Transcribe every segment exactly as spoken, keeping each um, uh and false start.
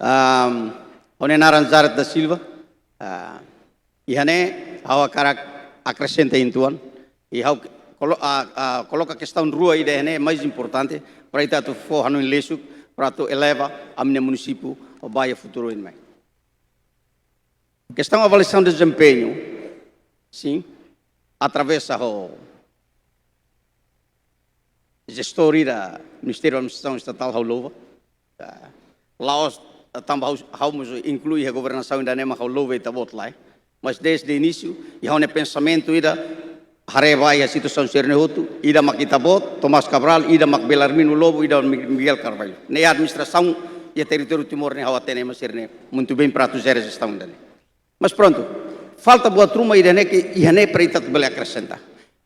Ahm, ha'u-nia naran Jared da Silva. Ah, iha ne'e ha'u hakarak akresenta uitoan. I ha'u kolo-, ah, ah, koloka kestaun rua ida ne'e mais importante para ita atu fó hanoin lixu, para atu eleva ami-nia munisípiu ba iha futuru oin mai. Kestaun avaliasaun dezempeñu, sin, através ho jestór ida Ministériu Administrasaun Estatál ha'u louva. Ah, la'ós tanba ha'u, ha'u mós inklui iha governasaun ida ne'e mak ha'u louva Ita-Boot, lae. Mas dezde inísiu, iha ha'u-nia pensamentu ida, haree ba iha situasaun sira-ne'e hotu, ida mak Ita-Boot, Tomás Cabral, ida mak Belarmino Lobo, ida Mi-, Miguel Carvalho. Ne'e administrasaun iha territóriu Timor ne'e ha'u hatene ema sira-ne'e muito bem para atu jere jestaun ida ne'e. Mas prontu, falta buat ruma ida ne'e ke iha ne'e para ita atu bele akresenta.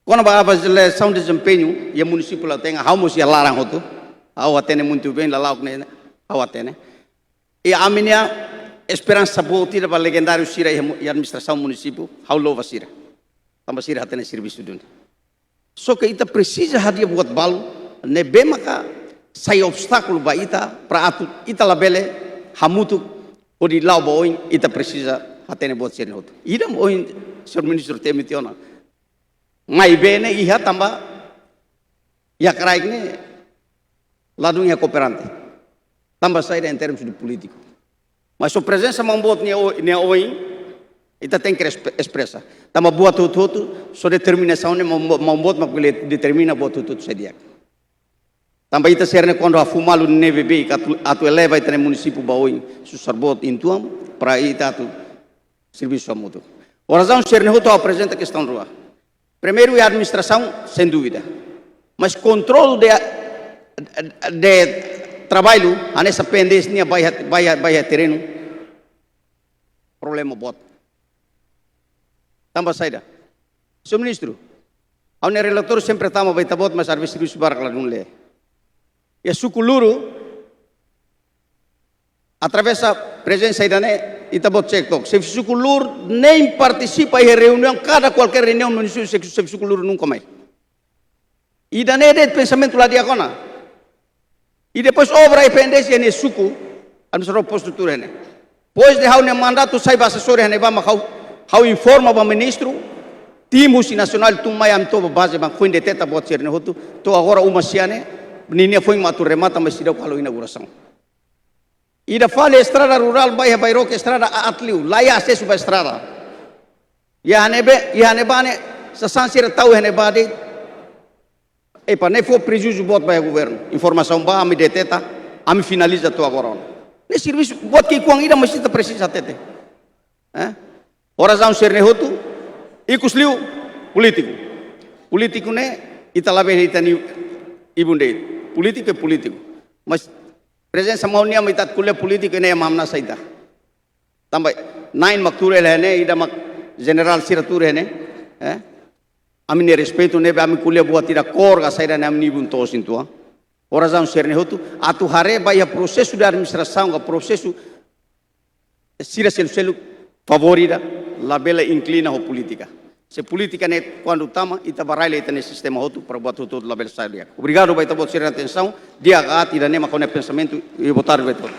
Kona-ba avaliasaun dezempeñu iha munisípiu Lautein, ha'u mós iha laran hotu, ha'u hatene muito bem, lala'ok ne'e ha'u hatene. I ami-nia esperansa boot ida ba legendáriu sira iha mu-, iha administrasaun munisípiu, ha'u louva sira. Tanba sira hatene servisu duni. Só ke ita presiza hadi'a buat balu ne'ebé maka sai obstákulu ba ita, para atu ita labele hamutuk hodi la'o ba oin, ita presiza hatene buat sira-ne'e hotu. Ida mak ohin, señór ministru temi tiha ona. Maibé ne'e iha tanba iha kraik ne'e ladún iha kooperante. Tanba saida, em termos de polítiku. Mas só prezensa maun boot nia o-, nia oin, ita tenke esp-, espresa. Tanba buat hotu-hotu, só determinasaun ne'e maun bo-, maun boot mak bele determina buat hotu-hotu sai di'ak. Tanba ita sira-ne'e kuandu hafu malu ne'ebé, atu, atu eleva ita-nia munisípiu ba oin, susar boot uitoan, para ita atu servisu hamutuk. Razaun sira-ne'e hotu aprezenta kestaun rua. Primeiru, iha administrasaun, sem dúvida. Mas kontrolu de, de traballu, hanesan P N D S nian ba iha, ba iha, ba iha terrenu, problema boot. Tanba saida? Señór ministru, ha'u-nia relatóriu sempre tama ba Ita-Boot, mas às vezes servisu barak ladún lee. Iha Sucululo, através prezensa ida ne'e, Ita-Boot cek took. Xefe Sucululo nein partisipa iha reuniaun, kada kualkér reuniaun munisípiu, xefe, xefe Sucululo nunka mai. Ida ne'e de'it pensamentu la di'ak ona. I depois obra P N D S iha ne'e suku, administradór postu tuur iha ne'e. Depois de ha'u-nia mandatu sai ba asesór iha ne'ebá mak ha'u, ha'u informa ba ministru, tim husi nasionál tun mai, ami to'o ba baze mak foin deteta buat sira-ne'e hotu, to'o agora uma sia ne'e, ninia foin mak atu remata, mas seidauk halo inaugurasaun. Ida fali estrada rurál ba iha Bairoke, estrada aat liu, la iha asesu ba estrada. Iha ne'ebé, iha ne'ebá ne'e, sasán sira tau iha ne'ebá de'it. Epá, ne'e fó prejuízu boot ba iha governu. Informasaun bá, ami deteta, ami finaliza to'o agora ona. Ne'e servisu, buat ki'ikoan ida, mas ita presiza hatete. Eh? Razaun sira-ne'e hotu, ikus liu, polítiku. Polítiku ne'e, ita labele ita-nia ibun de'it. Polítiku é polítiku. Mas prezensa maun nian mak ita ko'alia polítiku ne'e mamna saida. Tanba na'in mak tuur hela iha ne'e, ida mak jenerál sira tuur iha ne'e, eh? Ami-nia respeitu ne'ebé ami ko'alia buat ida kór ka saida ne'e ami-nia ibun to'os uitoan. Razaun sira-ne'e hotu, atu haree ba iha prosesu de administrasaun ka prosesu sira seluk-seluk favór ida, labele inklina ho polítika. Se polítika ne'e kuandu tama, ita ba rai lai ita-nia sistema hotu, para buat hotu-hotu labele sai di'ak. Obrigadu ba Ita-Boot sira-nia atensaun, di'ak ka aat, ida ne'e mak ha'u-nia pensamentu, i boa tarde ba ita-boot.